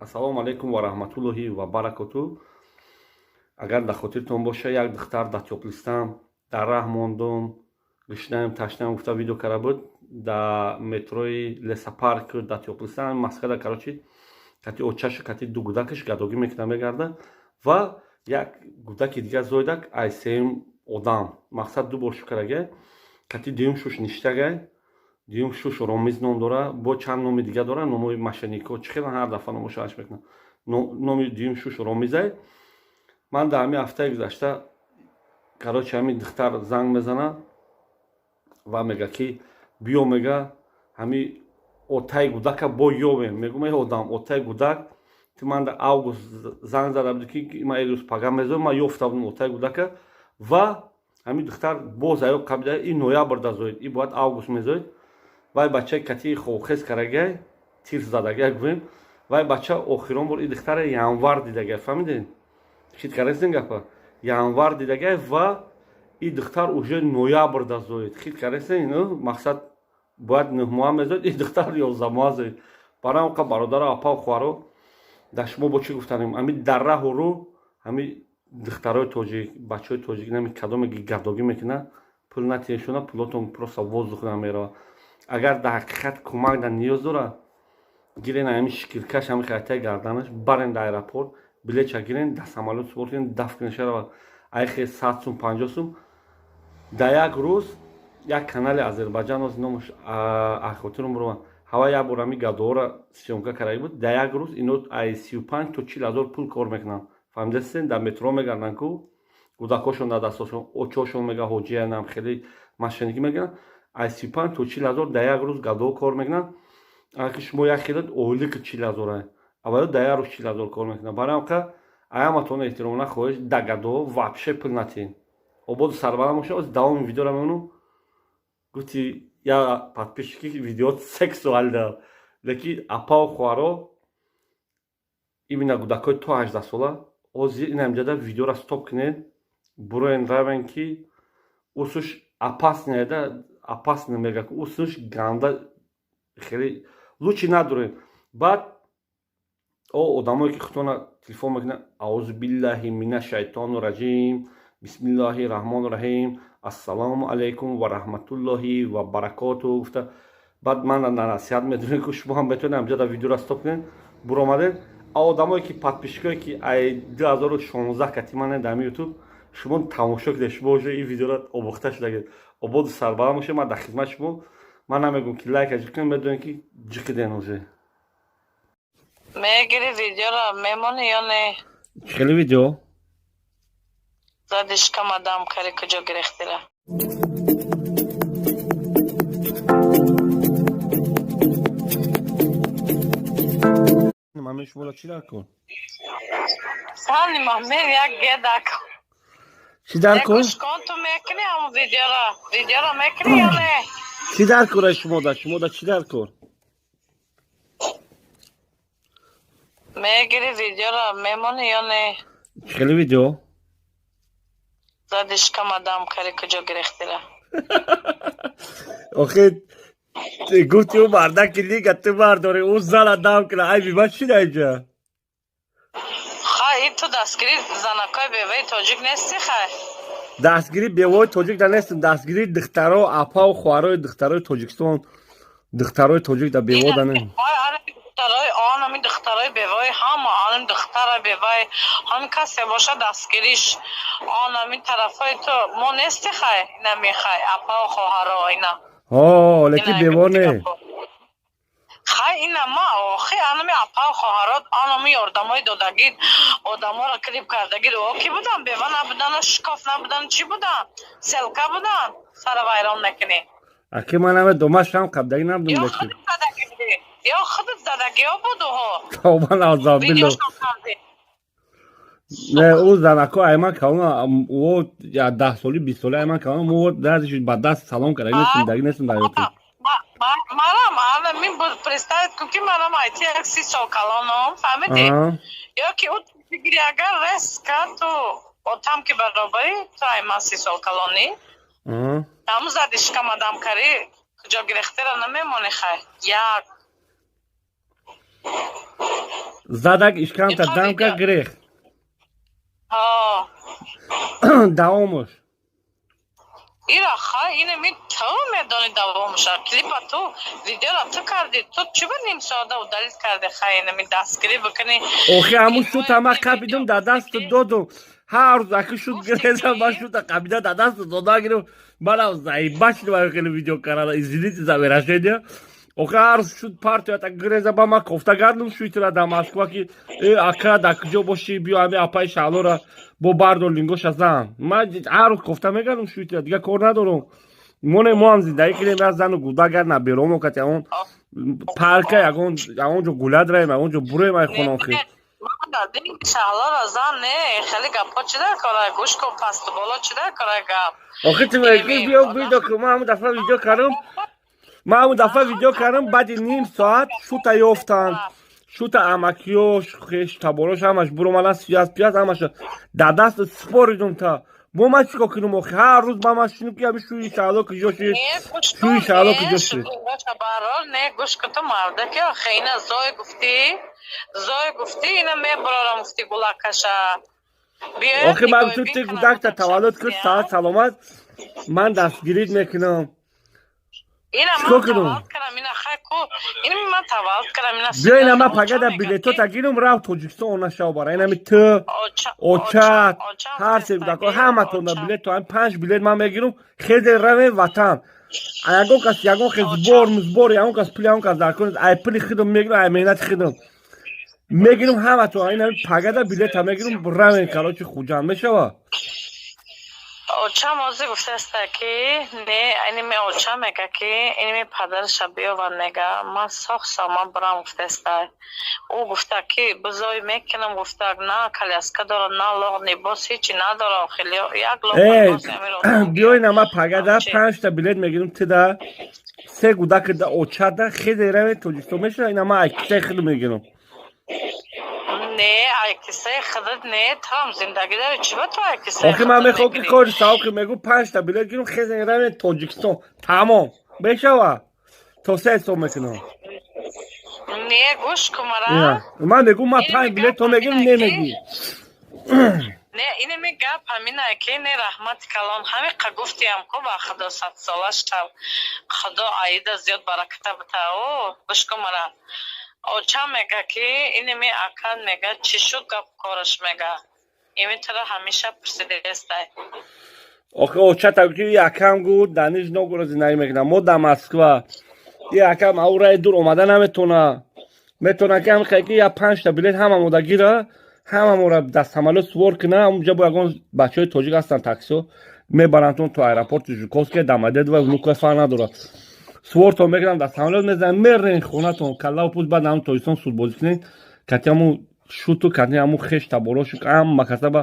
Ассалому алайкум ва раҳматуллоҳи ва баракоту. Агар дар хотиртон боша, як духтар дар Тёплистан дар раҳ мондум, гушнаем, ташнаем гуфта видео карда буд дар метрои Лесопарк дар Тёплистан, Москвада, короче, кати очашу кати ду гудакаш гадогӣ мекунад, мегарда ва як гудаки дигар зоидак ай сеюм одам, мақсад ду бор шукарагай, кати дуюм шуш ништагай. Дуюм шуш Ромиз ном дора, бо чанд номи дига дора, номои мошеннико чӣ хела ҳар дафъа номошо аш мекунад. Номи дуюм шуш Ромизай. Ман дар ҳамин ҳафтаи гузашта, короче, ҳамин духтар занг мезана ва мега ки биё, мега, ҳами отаи гудака бо ёбем. Мегӯм: эй одам, отаи гудак ту ман дар август занг зада буди ки ман эрӯз пага мезоем. Ман ёфта будам отаи гудака ва ҳамин духтар боз аёб қабида и ноябр да зоид, и бояд август мезоид. Вай бачаи кати хобхез карагай, тирс задагай гӯем, вай бача охирон бор и духтара январ дидагай. Фаҳмидед, хит карасин гапа? Январ дидагай ва и духтар уже ноябр да зоид. Хит карасин, мақсад бояд 9 моҳа мезоид, и духтар 11 моҳа зоид. Барои ҳамқа, бародаро, апау, хоҳаро, дар шумо бо чӣ гуфтанем? Ҳами дар раҳу рӯ ҳами духтарои тоҷик, бачаҳои тоҷик нами кадоме ки гадогӣ мекунад, пул натиҳешона, пулотон просто воздух намерава. Агар дар ҳақиқат кӯмак дар ниёз дорад, гирен ҳами шикиркаш, ҳами хайтаи гарданаш, барен дар аэропорт, билетша гирен, дар самолёт сувор кунен, даф кунен шарава. Айхе 100 сум, 50 сум дар як рӯз. Як канали Азербайҷан, оз номаш хотирам бурова, ҳава як бор ҳами гадоора съёмка карда буд. Дар як рӯз ино ай 35 то 40 ҳазор пул кор мекунанд. Фаҳмидастен? Дар метро мегарданд ку, кӯдакҳошон дар дастошон, очошон мега ҳоҷиянам, хеле мошенникӣ мегиранд. Ай 35 то 40 ҳазор дар як рӯз гадоо кор мекунанд. Агар ки шумо як хелат ойлики 40 ҳазора, аввало дар як рӯз 40 ҳазор кор мекунанд. Барои ҳамқа аяматон эҳтиромона хоҳиш, да гадоо вообще пул натиҳед. Ободу сарбаланд бошед. Оз давоми видеоро мемонам. Гуфти я подписчики видео сексуал, леки апау хоҳаро, именно кӯдакҳои то 18 сола, ҳозир ин ҳамҷада видеоро стоп кунед, буроен, равен ки усуш опасный да, опасный мега, усуш ганда, хеле лучше надорем. Баъд о одамое ки худтона телефон мекунанд: аузу биллаҳи мина шайтону раҷим, бисмиллаҳи раҳмону раҳим, ассалому алайкум ва раҳматуллоҳи ва баракоту гуфта, баъд ман насиҳат медонем ки шумо ҳам метавонед ҳамҷада видеоро стоп кунед, буромадед. А одамое ки подписчикое ки ай 2016 кати мане дар ютуб шумо тамошо кунед, шумо уже ин видеоро обухта шудагед. Ободу сарбаланд бошед. Ман дар хизмати шумо. Ман намегӯм ки лайка ҷиқин, медонем ки ҷиқиден уже. Мегири видеоро, мемонӣ ё не? Хеле видео? Зади шикамадам кари, куҷо гирехтира? Мамин, шуморо чӣ дар кор? Сани мамин як гедак. Чӣ дар кор? Гӯш кун, ту мекунӣ ҳамн видеоро? Видеоро мекунӣ ё не? Чӣ дар кора шумода? Шумода чӣ дар кор? Мегири видеоро, мемонӣ ё не? Хеле видео? Зади шикамадам кари, куҷо гирехтира? Охе, гуфти ӯ мардаки лига ту бардори, ӯ зана дам кина, айби ман чӣ дар инҷа? Хай, и ту дастгири занакҳои беваи тоҷик нести, хай? Дастгири бевои тоҷик да нестам, дастгири духтаро, апау, хоҳарои духтарои Тоҷикистон, духтарои тоҷик да бево да не. Духтарои он ҳамин духтарои бевои ҳама, ҳамин духтара беваи, ҳамин касе боша, дастгириш он ҳамин тарафҳои ту мо нести, хай, ина мехай апау, хоҳаро, ина. Ҳо, леки бево не. Хай, ина ма охи анами апау, хоҳарот, анами ёрдамои додагӣ, одаморо клип кардагӣ, о ки будан? Бева набудан, шикоф набудан, чӣ будан? Селка будан, сара вайрон мекунӣ. Аки, ман намедонам, шам қабдагӣ набудам. Ё худат задагӣ будӣ, ё худат задагиё буду-ҳо. Тавба, наъузубилло. Видеошон кардӣ. Не, ӯ занако айман калона, ӯ 10 соли, 20 соли айман калона, мо дастиш ба даст салом кардаги нестем, даги нестем дар ютуб. Марам ана мин представить кун ки марам айти як 30 сол калоном, фаҳмидӣ? Ё ки ӯ бигири, агар резка ту отам ки баробарӣ, ту ай ман 30 сол калонӣ, ҳамун зади шикамадам карӣ, куҷо гирехтера намемонӣ, хай, як. Задак ишкамта дамка грех. Ҳо. Давомуш. Ира хай, ина ми ту медони давомуша. Клипа ту, видеора ту карди. Ту чӣ ба ним соата удалить карди? Хай, ина ми дастгирӣ бикунӣ. Охи, ҳамун шута ма қапидум, дар дасту додум. Ҳар рӯз аки шуд гиреза, ман шута қапида дар дасту дода гирифт. Манам заиба шудам, хеле видео карада. Извините за выражение. Охи, ҳар рӯз шуд партията гиреза, ба ман кофта гардум шуитра дар Москва, ки э, ака, дар куҷо бошӣ, биё, ҳами апаи Шаҳлора бо бардор, лингоша зан. Ман ҳар рӯз кофта мегардум шуитра, дигар кор надорум. Моне мо ҳам зиндагӣ кунем, як зану гудак, наберомо кати ягон парка, ягон ҷо гулят раем, ягон ҷо буроем ай хонохи. Шаҳлора зан не, хеле гапҳо чӣ дар кора? Гӯш кун, пасту боло чӣ дар кора гап? Охи, ту мегӣ биё видео кун. Ман ҳамун дафъа видео кардам, ман ҳамун дафъа видео кардам, баъди ним соат шута ёфтанд. Шута амакиёш, хеш таборош ҳамаш буромадан, сияз пияз ҳамаша дар даст споридум. Та бо ман чӣ кор кунам охи? Ҳар рӯз ба ман шинум, ки ҳами шӯи Шаҳло куҷо шид, шӯи Шаҳло куҷо шид. Барор не, гӯш кун, ту мардаки охи, ина зой гуфтӣ, зой гуфтӣ, ина мебарорам гуфтӣ гулакаша. Охи, ман ту ти гудакта таваллуд кун, саат саломат, ман дастгирит мекунам. Ина ман таваллуд кардам, ина хай ку, ина ман таваллуд кардам, ина. Биё, ина ман пагада билетота гирум, рав Тоҷикистон, она шав бара. Инами ту, очат, ҳар се гудако, ҳаматонда билет, то панҷ билет ман мегирум, хезе равем ватан. Ягон кас, ягон хел сбор музбор, ягон кас пули ягон кас дар кор, ай пули худам мегирам, ай меҳнати худам мегирум ҳаматон. Инами пагада билета мегирум, равем, короче, Хуҷанд мешава. Очам ҳозир гуфтааста, ки не, иними очам мега, ки иними падараша биёвад, мега, ман сохсам, ман бурам, гуфтааста. Ӯ гуфта, ки бизой мекунам, гуфта, на коляска дора, на лоғ либос, ҳечи надора, хеле як лоғ. Биёй, на, ман пагада панҷта билет мегирам, тида, се гудакида, очада, хеле равем Тоҷикистон, мешава? Ина ман ай кисаи худам мегирам. Не, ай кисаи худат не, туам зиндагӣ дори, чӣ ба ту ай кисаи? Охи, ман мехоҳам, ки кори савоб ки мегӯ, панҷта билет гирам, хезен равем Тоҷикистон, тамом мешава. То се ҳисоб мекунам. Не, гӯш кун мара. Ман мегӯм, ман панҷ билет то мегирам, немегӣ. Не, инами гап ҳаминае, ки не, раҳмати калон, ҳамиқа гуфтиам ку, ба Худо садсола шав, Худо аида зиёд бараката бита. О, гӯш кун мара, очам мега, ки иними акан мега, чӣ шуд гап кораш, мега, ими туро ҳамеша пурсидестай. Охи, очата ки якам гу дар Нижний Новгород зиндагӣ мекунам, мо дар Москва. Якам аураи дур омада наметона, метона, ки ҳам ки я панҷта билет ҳама мода гира, ҳамамора дар самолёт сувор куна. Ҳамунҷа бо ягон бачаҳои тоҷик ҳастанд, таксиҳо мебарандтон то аэропорти Жуковская, Домодедово, Внуково, фарқ надорад. Сувортон мекунам, дар самолёт мезанам, мерен хонатон, каллаву пуст. Баъд ҳамун Тоҷикистон судбозӣ кунед, кати ҳамун шуту, кати ҳамун хеш таборошу, ҳама касаба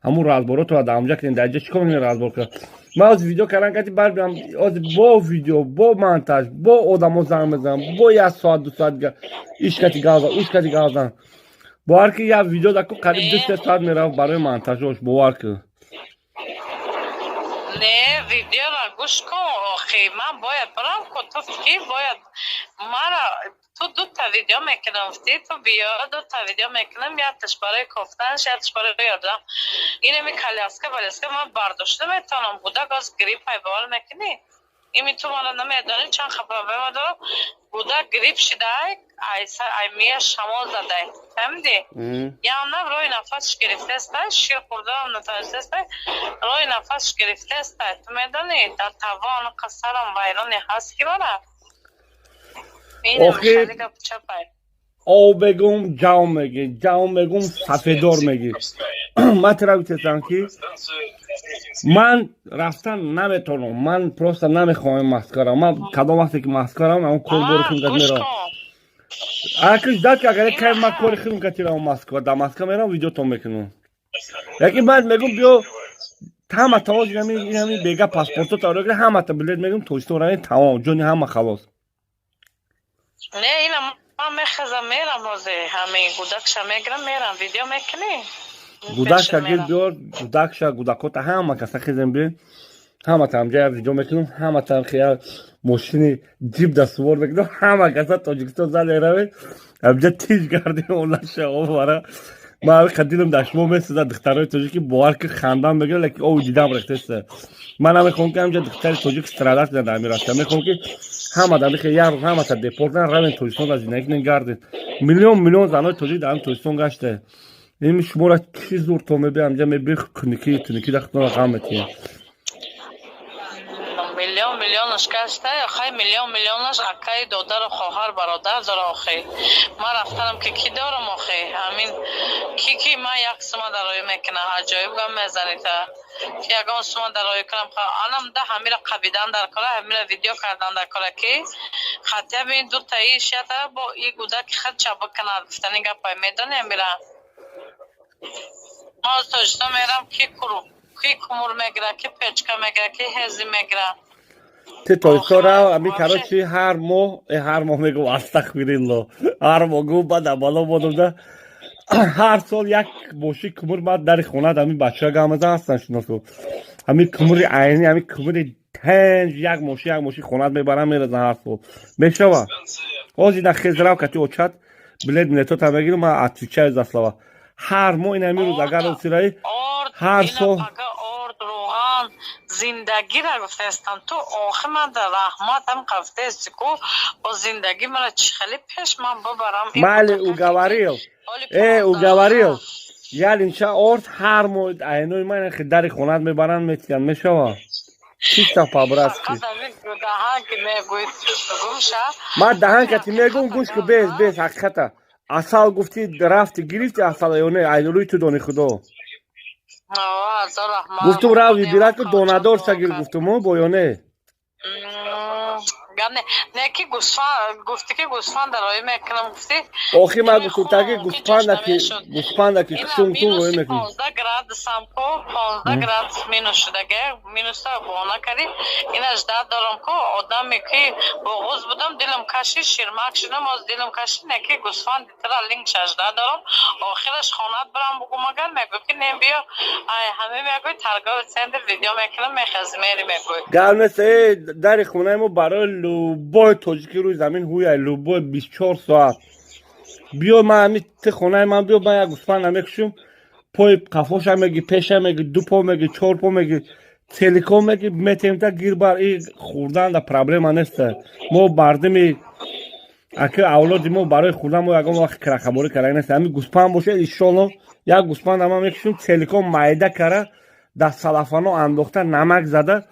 ҳамун разборотро дар ҳамҷа кунед. Дар ҷа чӣ кор мекунед разбор кунед? Ман ҳозир видео кардан кати барбиам, ҳозир бо видео, бо монтаж, бо одамо занг мезанам, бо як соат, 2 соат иш кати гавзан, уш кати гавзан. Бовар ки, як видео даку қариб 2-3 соат меравад барои монтажош, бовар ки. Не, видеора гӯш кун, охи, ман бояд барам ку, ту ки бояд мара, ту дута видео мекунам гуфтӣ, ту биё, дута видео мекунам, якташ барои кофтанаш, якташ барои ёрдам. Инами коляска валяска ман бардошта метавонам, гудак аз гриппай, бовар мекунӣ? Ими ту мана намедонӣ чанд проблема дорам. Гудак грипп шидай, ай мия шамол задай, фаҳмидӣ? Явна роҳи нафасш гирифтаестай, шир хӯрдаам натавонистаестай, роҳи нафасш гирифтаестай. Ту медонӣ, дар тавон қасарам вайроне ҳаст, ки мара. Охи, об бегум, ҷав мегӣ, ҷав мегум, сафедор мегӣ. Ман тира гуфтестам, ки ман рафтан наметавонам, ман просто намехоҳам Москвара. Ман кадом вақте ки Москварам, ҳамон кор бори худам кат меравам. Акиш дад ки агар кай ман кори худам кати равам Москва, дар Москва меравам, видеотон мекунам. Яки ман мегум, биё, ҳама тавоз, инами бега паспорто тавро, ҳамата билет мегум, Тоҷикистон равем, тамом, ҷони ҳама халос. Не, ина ман мехезам, мерам, ҳозир ҳамин гудакша мегирам, мерам, видео мекунӣ. Гудакша гир, биёр гудакша, гудакота, ҳама каса хезем, биё. Ҳамата ҳамҷа як видео мекунам, ҳамата хия мошини ҷип да сувор мекунам, ҳама каса Тоҷикистон зале равед, ҳамҷа тинч гардем, онаша овара. Ман ҳамиқа дилам дар шумо месӯзад, духтарои тоҷики, бовар ки, хандам мегирад, лекин ови дидам рехтеста. Ман намехоҳам, ки ҳамҷа духтари тоҷик страдать кунад дар ҳамин Россия. Мехоҳам, ки ҳама дар михе як рӯз ҳамата депорт кунанд, равен Тоҷикистон дар зиндагӣ кунед, гардед. Миллион миллион занои тоҷик дар ҳамин Тоҷикистон гашта. Ин шуморо чӣ зур то меби, ҳамҷа меби, куники туники дар худтон ғам метиҳед. Миллион миллионаш гашта, хай, миллион миллионаш акаи, додару, хоҳар, бародар дора. Охи, ман рафтанам, ки кӣ дорам, охи, ҳамин ки ман як сума дароӣ мекунам. Аҷоиб гап мезанита, ки ягон сума дароӣ кунам. Анам да ҳамира қабидан дар кора, ҳамира видео кардан дар кора, ки хотя бы ин дутаи шата бо и гудаки хад чаба кунад. Гуфтани гапай медони, ҳамира ма аз Тоҷикистон мерам, ки куру, ки кумур мегира, ки печка мегира, ки ҳези мегира. Ти Тоҷикистон рав, ами, короче, ҳар моҳ, ҳар моҳ мегӯм, астағфирилло, ҳар моҳ гум, баъд абало бодомда, ҳар сол як боши кумур баъд дари хонат ҳамин бачаҳо гамаза ҳастан, шиносо, ҳамин кумури айнӣ, ҳамин кумури тенҷ, як мошин, як мошин хонат мебарам, меразан ҳар сол мешава. Ҳозир на, хез рав, кати очат билет милетота мегирам, ман отвечаю за слова. Ҳар моҳ ин ҳамин рӯз агар сираи ҳар сол. Роған зиндагира гуфтаестам, ту охи ман дар раҳмат ҳам гуфтаести ку, бо зиндагӣ мара чӣ хеле пеш ман бибарам? Майли, уговорил, уговорил. Ялинча орд ҳар моҳ айнои ман дари хонат мебаранд, метиҳанд, мешава, чисто по-братски. Ман даҳан кати мегӯм, гӯш ку, без без ҳақиқата. Асал гуфтӣ, рафти, гирифти асала ё не? Айрӯи ту дони худо. Гуфтум, рав, выбирать ку, донадор шагир, гуфтуму бо ё не? Не, ки гуфтӣ, ки гӯсфанд роӣ мекунам, гуфтӣ. Охи, ман гуфтум, таги гӯсфанда, ки гӯсфанда, ки кушумтун роӣ мекунӣ. 15 градусам ку, 15 градус минус шудаге, минуса бона кардӣ. Инаш дард дорам ку, одаме ки боғуз будам, дилам каши, ширмак шудам, оз дилам каши. Не, ки гӯсфанди тра линг шажда дорам. Охираш хонат бирам, бугум, агар мегӯ, ки не, биё, ай ҳаме мегӯй, торговый центр видео мекунам, мехези, мери, мегӯй. Гап нест, дари хонаи мо барои любой тоҷики рӯи замин ҳуяй, любой, 24 соат биё. Ман ҳами ти хонаи ман биё, ман як гӯсфанда мекушум, пои қафоша меги, пеша меги, ду по меги, чор по меги, целиком меги, метемта, гирбар. И хӯрдан да проблема неста. Мо мардими аки, авлоди мо барои хӯрдан мо ягон вақт крахаборӣ карда нест. Ҳами гӯспанд бошад, иншолло, як гӯспанда ман мекушум, целиком майда кара, дар салафано андохта, намак зада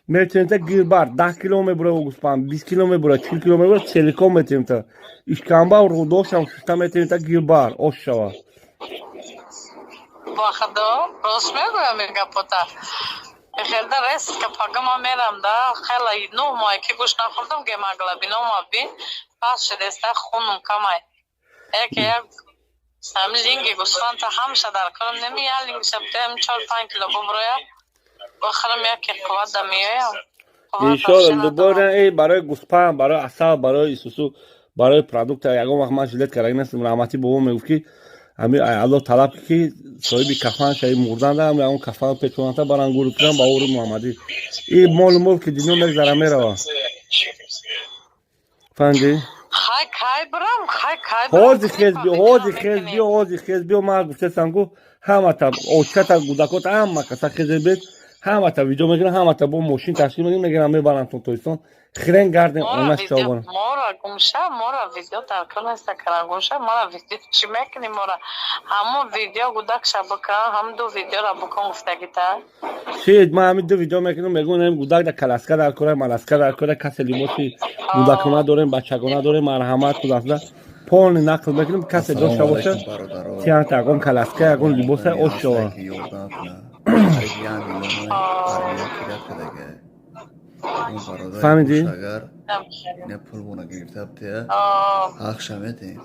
метавонем, гирбар. 10 кило мебура гӯспанд, 20 кило мебура, 40 кило мебура, целиком метавонем, ишкамба рудошам шуста метавонем, гирбар, ош шава. Ба худо, рост мегӯям ин гапота. Хелда резко пага ман мерам да, хела 9 моҳе ки гӯшт нахӯрдам, гемоглобинома бин паст шудеста, хунум камай. Яке як ҳами линги гӯсфанда ҳамаша дар корам неми, як лингиша битаям, 4-5 кило буброя, бохарам, яке қувват да меоям. Иншолло, любой барои гӯспанд, барои асал, барои исусу, барои продукта ягон вақт ман жалеть карда нестам. Раҳматӣ бобо мегуфт, ки ҳами Аллоҳ талаб, ки соҳиби кафан шаи, мурданда ҳами ҳамон кафан печоната баран, гуру кунан ба ори муҳаммадӣ. И молу мулки дунё мегзара, мерава, фаҳмидӣ? Хай, кай бирам, хай, кай? Ҳози хез биё, ҳози хез биё, ҳози хез биё. Ман гуфтастам ку, ҳамата очата, гудакота, ҳама каса хезе бед, ҳамата видео мекунам, ҳамата бо мошин ташкил мекунам, мегирам, мебарам то Тоҷикистон, хирен гардем, онаш чобарам. Мора гумша, мора видео дар кор неста, кара гумша, мора видео чӣ мекунӣ? Мора ҳамон видео гудакша бикан, ҳам ду видеора бикун, гуфтагита. Чи, ман ҳамин ду видео мекунам, мегӯям, гудак да коляска дар кора, маласка дар кора, касе либоси гудакона дорем, бачагона дорем, марҳамат кудасда, полный нақл мекунем. Касе дошта боша, тиянта, ягон коляска, ягон либоса, ош шава. Фаҳмидӣ? Агар не пул бона гирифта бутия, ҳақша метем.